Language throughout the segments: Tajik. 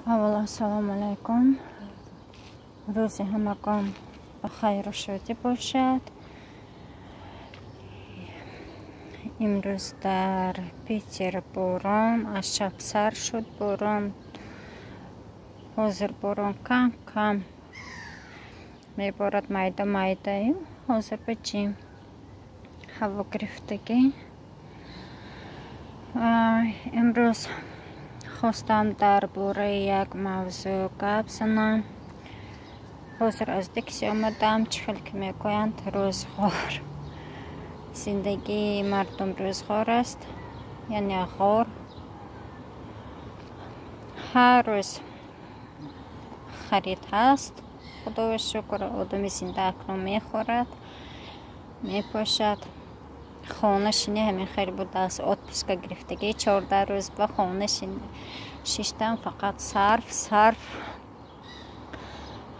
Аввал ассалому алайкум. Рӯзи ҳамагон ба хайру шодӣ бошад. Имрӯз дар Питер борон, аз шаб сар шуд борон. Ҳозир борон кам кам меборад, майда майдаю. Ҳозир ба ҷим ҳаво гирифтагӣ. Имрӯз хостам дар бораи як мавзӯъ гап занам. Ҳозир аз Дикси омадам, чӣ хел ки мегӯянд, рӯзғор. Зиндагии мардум рӯзғор аст, яъне ғор. Ҳар рӯз харид ҳаст, худоро шукр, одами зинда акнун мехӯрад, мепӯшад. Хонашинӣ ҳамин хел будааст, отпуска гирифтагӣ, 14 рӯз ба хона шиштам, фақат сарф сарф.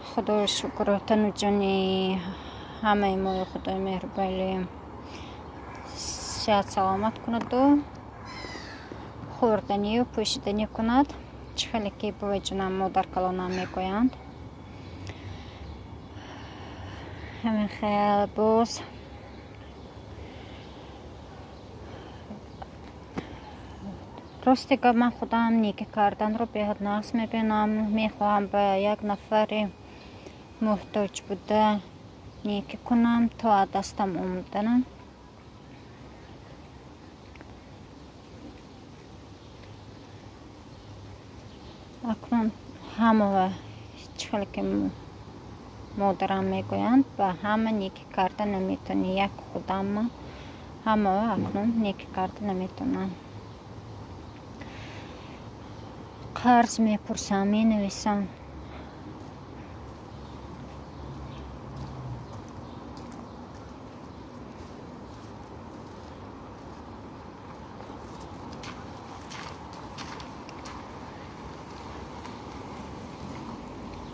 Худоро шукр, тану ҷони ҳамаи мои Худои меҳрубони сиҳат саломат кунаду хӯрданию пӯшиданӣ кунад. Чӣ хеле ки буваҷонам, модаркалонам мегӯянд. Ҳамин хел боз рости гап, ман худам некӣ карданро беҳад нағз мебинам. Мехоҳам ба як нафари муҳтоҷ буда некӣ кунам то аз дастам омаданам. Акнун ҳамава чӣ хеле ки модарам мегӯянд, ба ҳама некӣ карда наметавонӣ. Як худамма ҳамава акнун некӣ карда наметавонам. Қарз мепурсам, менависам.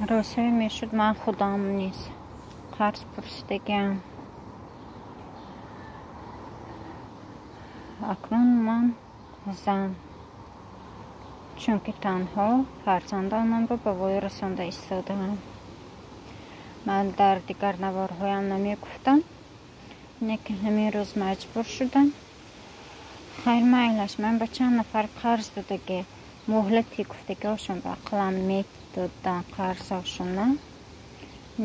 Рӯзҳое мешуд, ман худам низ қарз пурсидагиам. Акнун ман зан, чунки танҳо фарзандонамро ба воя расонда истодаам. Ман дар дигар наворҳоям намегуфтам, лекин ҳамин рӯз маҷбур шудам. Хайр, майлаш, ман ба чанд нафар қарз додагӣ, муҳлати гуфтагиҳошон ба ақлам медодан қарзҳошона.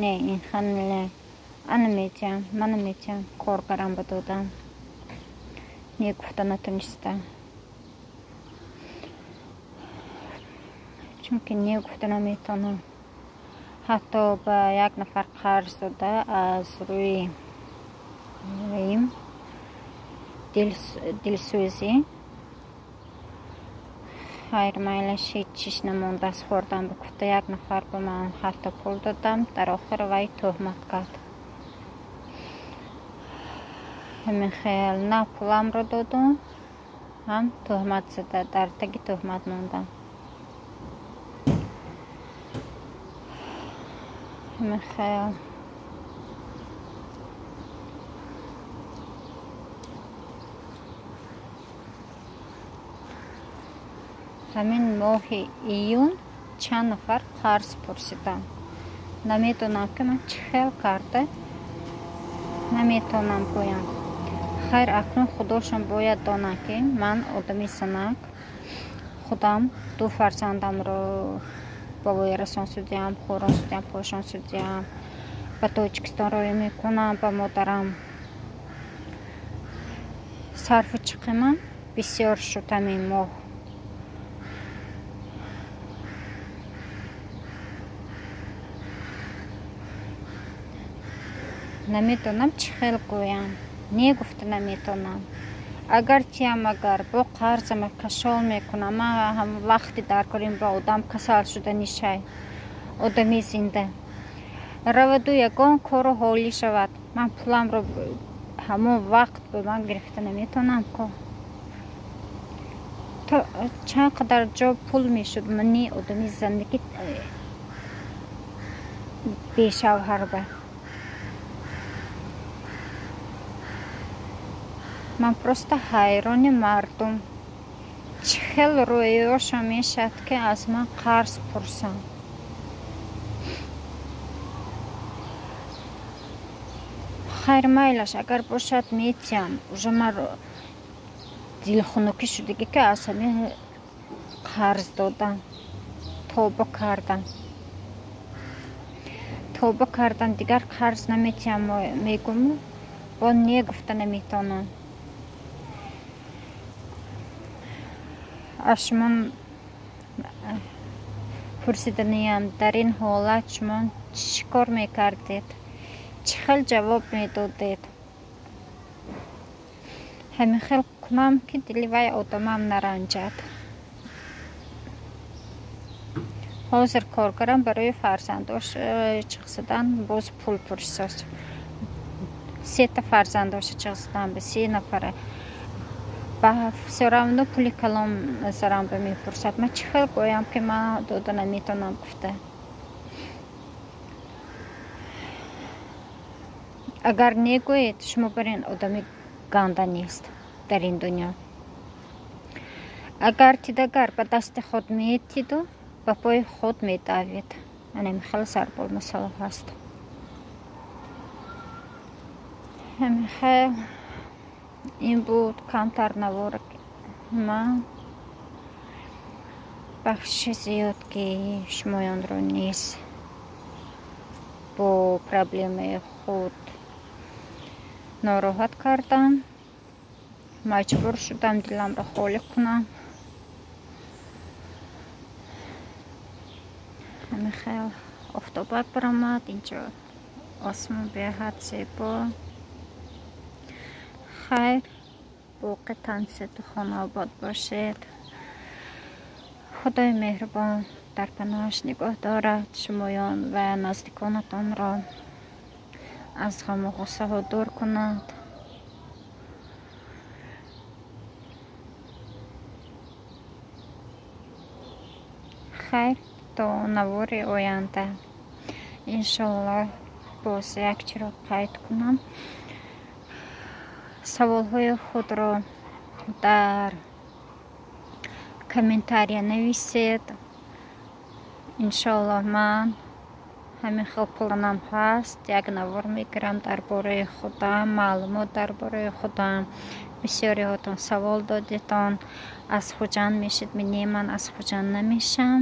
Не, ин хеле ана метиҳам, мана метиҳам, коргарам ба додам. Не гуфта натонистам. Чунки не гуфта наметавонам. Ҳатто ба як нафар қарз дода аз рӯи дилсӯзӣ. Хайр, майлаш, ҳеҷ чиз намондааст хӯрдан ба гуфта як нафар ба ман ҳатто пул додам, дар охир вай тӯҳмат кард. Ҳамин хел на пуламро додум, ҳам тӯҳмат зада, дар таги тӯҳмат мондам. Ҳамин хел ҳамин моҳи июн чанд нафар қарз пурсидам. Намедонам ки ман чӣ хел карда наметавонам гӯям. Хайр, акнун худошон бояд донанд, ки ман одами занак, худам ду фарзандамро ба воя расон судиям, хӯрон судиям, пошон судиям, ба Тоҷикистон роя мекунам, ба модарам. Сарфу чиқимам бисёр шуд ҳамин моҳ. Наметавонам чӣ хел гӯям, не гуфта наметавонам. Агар тиям, агар бо қарзама кашол мекунам, ман ҳам вақти дар корим ба одам касал шуда нишай, одами зинда раваду ягон кору ҳолӣ шавад, ман пуламро ҳамон вақт ба ман гирифта наметавонам ко. То чанд қадар ҷо пул мешуд, мани одами зиндаги бешавҳар ба. Ман просто ҳайрони мардум. Чӣ хел рӯёшон мешавад, ки аз ман қарз пурсанд? Хайр, майлаш, агар бошад метиҳам. Уже ман дилхунукӣ шудагӣ, ки аз ҳамин қарз додан тобо кардам. Тобо кардам, дигар қарз наметиҳам, мегӯму бо не гуфта наметавонам. Аз шумо пурсиданиям, дар ин ҳолат шумо чӣ кор мекардед? Чӣ хел ҷавоб медодед? Ҳамин хел кунам, ки дили вай одамам наранҷад. Ҳозир коргарам барои фарзандош чиқсидан боз пул пурсост. Сета фарзандоша чиқсидан ба се нафара. Ба всё равно пули калон назарам ба мепурсад. Ман чӣ хел гӯям, ки ман дода наметавонам гуфта? Агар негӯед, шумо бар ин одами ганда нест дар ин дунё. Агар тидагар ба дасти худ метиду, ба пои худ медавед. Ана хел зарбулмасал ҳаст. Ҳамин хел ин буд камтар навор ман. Бахши зиёд, ки шумоёнро низ бо проблемаи худ нороҳат кардам. Маҷбур шудам диламро холӣ кунам. Ҳамин хел офтобак баромад, инҷо осмон беҳад зебо. Хайр, боқӣ танситу хонаобод бошед. Худои меҳрубон дар паноҳаш нигоҳ дорад шумоён ва наздиконатонро, аз ғаму ғуссаҳо дур кунад. Хайр, то навори оянда. Иншоаллоҳ боз як чиро қайд кунам. Саволҳои худро дар комментария нависед. Иншоаллоҳ ман ҳамин хел планам ҳаст. Як навор мегирам дар бораи худам, маълумот дар бораи худам. Бисёриҳотон савол додетон, аз Хуҷанд мешед? Не, ман аз Хуҷанд намешам.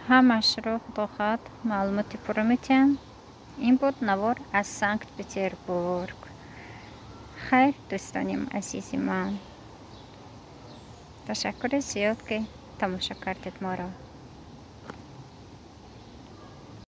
Ҳамашро худо хоҳад маълумоти пурра метиҳам. Ин буд навор аз Санкт Петербург. Хайр, дӯстони азизи ман. Ташаккури зиёд, ки тамошо кардед моро.